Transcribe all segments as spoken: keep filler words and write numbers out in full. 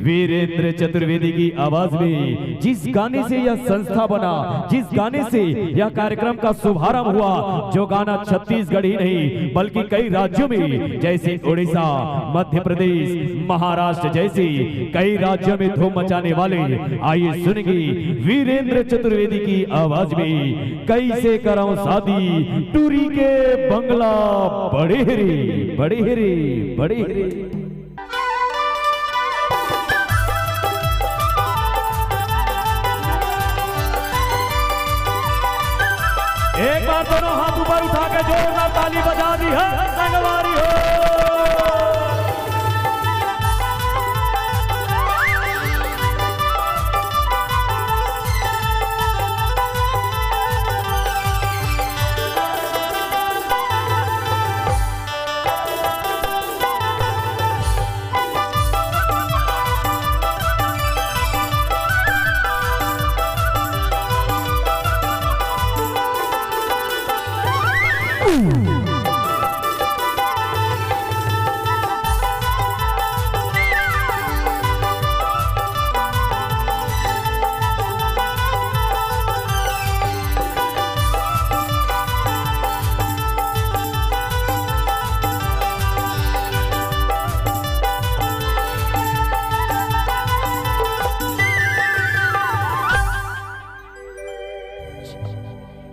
वीरेंद्र चतुर्वेदी की आवाज में जिस गाने से यह संस्था बना, जिस गाने से यह कार्यक्रम का शुभारंभ हुआ, जो गाना छत्तीसगढ़ ही नहीं बल्कि कई राज्यों में, जैसे उड़ीसा, मध्य प्रदेश, महाराष्ट्र जैसे कई राज्यों में धूम मचाने वाले, आइए सुनेंगे वीरेंद्र चतुर्वेदी की आवाज में। कैसे कराऊं शादी टूरी के बंगला बड़े रे, बड़े रे, बड़े रे। एक बार दोनों हाथ ऊपर उठा के जोरदार ताली बजा दी है, संगवारी हो।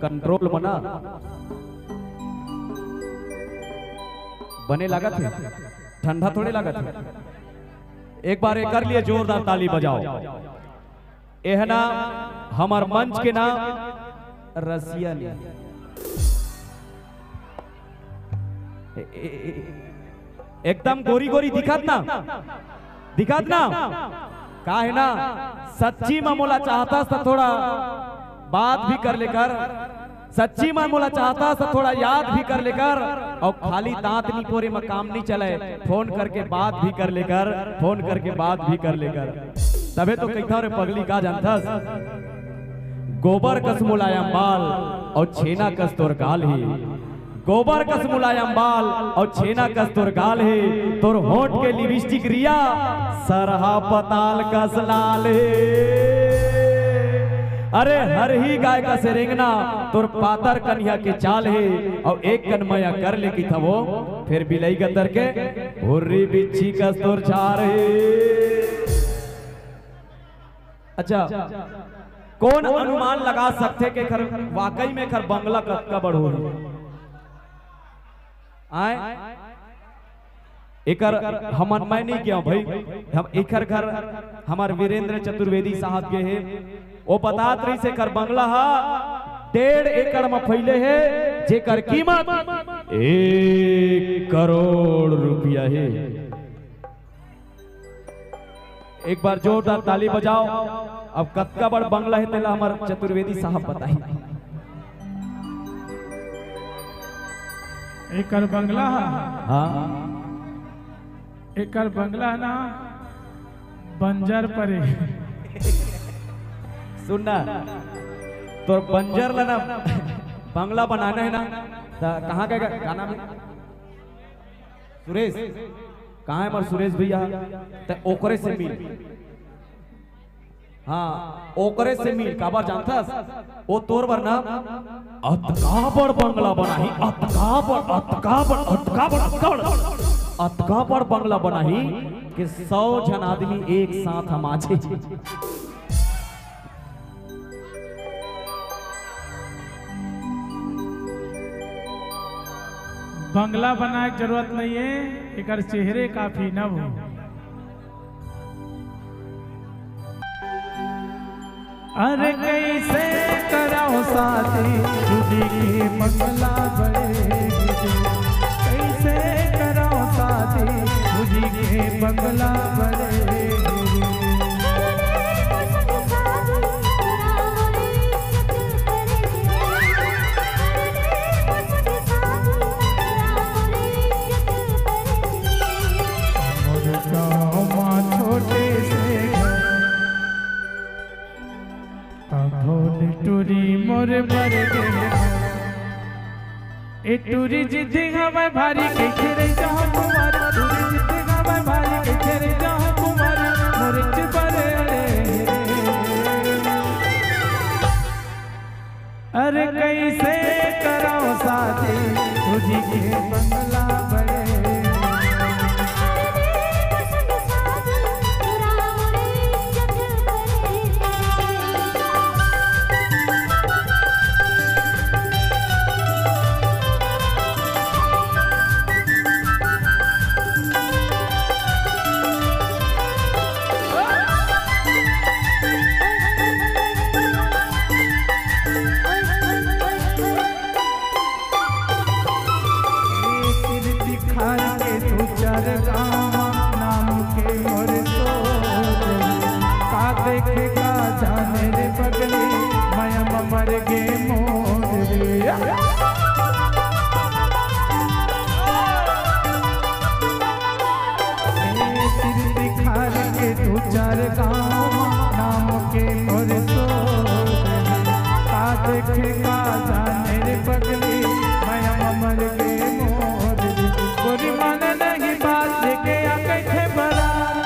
कंट्रोल मना बने लागत है, ठंडा थोड़े लागत है। एक बार एकर लिए जोरदार ताली बजाओ। एहना हमर मंच के नाम रसिया ने ए, ए, ए, एकदम गोरी गोरी दिखत ना, दिखत ना। का है ना, सच्ची में मोला चाहता त थोड़ा बात भी कर लेकर, सच्ची में मोला चाहता त थोड़ा याद भी कर लेकर, और खाली दांत निपोरे में काम नहीं चले, फोन करके बात भी कर लेकर, फोन करके बात भी कर लेकर। तबे तो कहता रे पगली, का जानथस, गोबर कस मुलायम बाल और छेना कस तोर गाल ही। गोबर कस मुलायम बाल और छेना कस तोर गाल हे, तोर होंठ के लिपस्टिक रिया सरहा पताल कस लाल हे। अरे हरही गाय कस रेंगना तोर पातर कनिहा के चाल हे, और एक कन मया कर ले की थवो, फिर बिलई गतर के हुर्री बिच्छी कस तोर झार हे। अच्छा, कौन अनुमान लगा सकथे कि एकर वाकई में एकर बंगला कतका बड़ होही? आय, एकर हमन, मैं नहीं गया भाई, हम एकर घर हमार वीरेंद्र चतुर्वेदी साहब के हे, वो बतात रही से एकर बंगला हा डेढ़ एकड़ में फैले हे, जेकर कीमत एक करोड़ रुपया हे। एक बार जोरदार ताली बजाओ। अब कतका बड़ बंगला हे तेला हमर चतुर्वेदी साहब बताही। एकर बंगला हा? हाँ। एकर बंगला ना बंजर परे। सुन ना, तोर बंजर ला ना बंगला बनाना है ना, त कहाँ का, का नाम है? सुरेश, कहाँ है हमार सुरेश भैया? ते ओकरे से मिल। हाँ, ओकरे से मिल, काबर जानथस? वो तोर बर ना अतका बड़ बंगला बनाही, अतका बड़, अतका बड़, अतका बड़, अतका बड़, अतका बड़ बंगला बनाही कि सौ झन आदमी एक साथ हम आजे। बंगला बनाए के जरूरत नहीं है, एकर चेहरे काफी नव हो। अरे कैसे कराओ शादी, तुझी के बंगला बड़े गिरे। कैसे कराओ शादी, तुझी के बंगला बड़े गिरे। मोर गाँव मा छोटे से घर, तभो ले टूरी मोर बर गे। ए टूरी जिद्दी हवय भारी, कइसे रहि जाहूं कुंवारी। टूरी जिद्दी हवय भारी, कइसे रहि जाहूं कुंवारी। मोर शादी, तुझी के बंगला बड़े। ए सिर तिखार के दू चार गाँव नाम के मोर सोच, का देखे का जाने रे पगली, मया म मर गे मोर रे। ए सिर तिखार के दू चार गाँव नाम के मोर सोच, का देखे का जाने रे पगली, मया म मर गे मोर रे। गोरी माने नहीं बात, लेके आ कइथे बरात।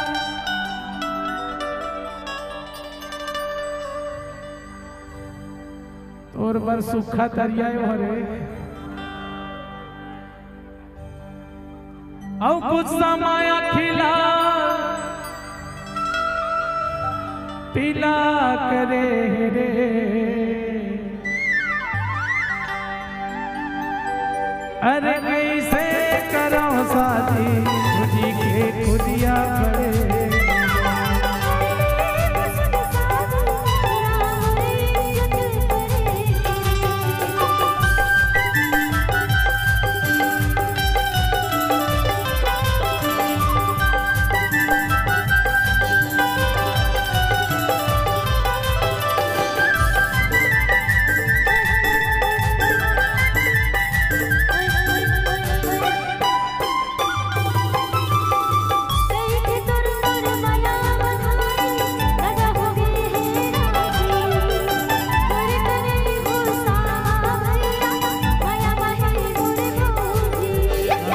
तोर बर सूखा तरिया हो रे। अउ कुछ समय अखिला पीला करे रे। अरे कइसे करव शादी, खुदी के खुदिया भरे।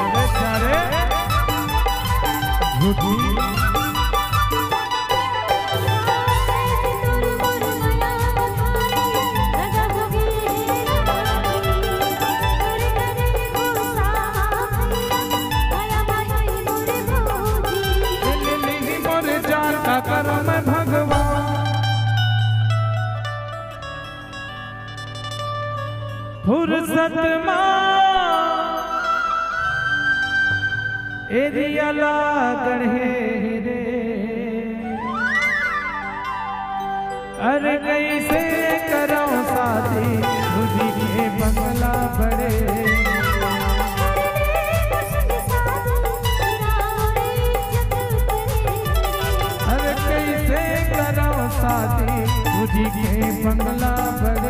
अरे, अरे, झूठी। मोर जान का करम भगवान। फुरसत मा एरिया ला गढ़े रे। अरे कइसे करव शादी, खुदी के बंगला बड़े। अरे कइसे करव शादी, खुदी के बंगला बड़े।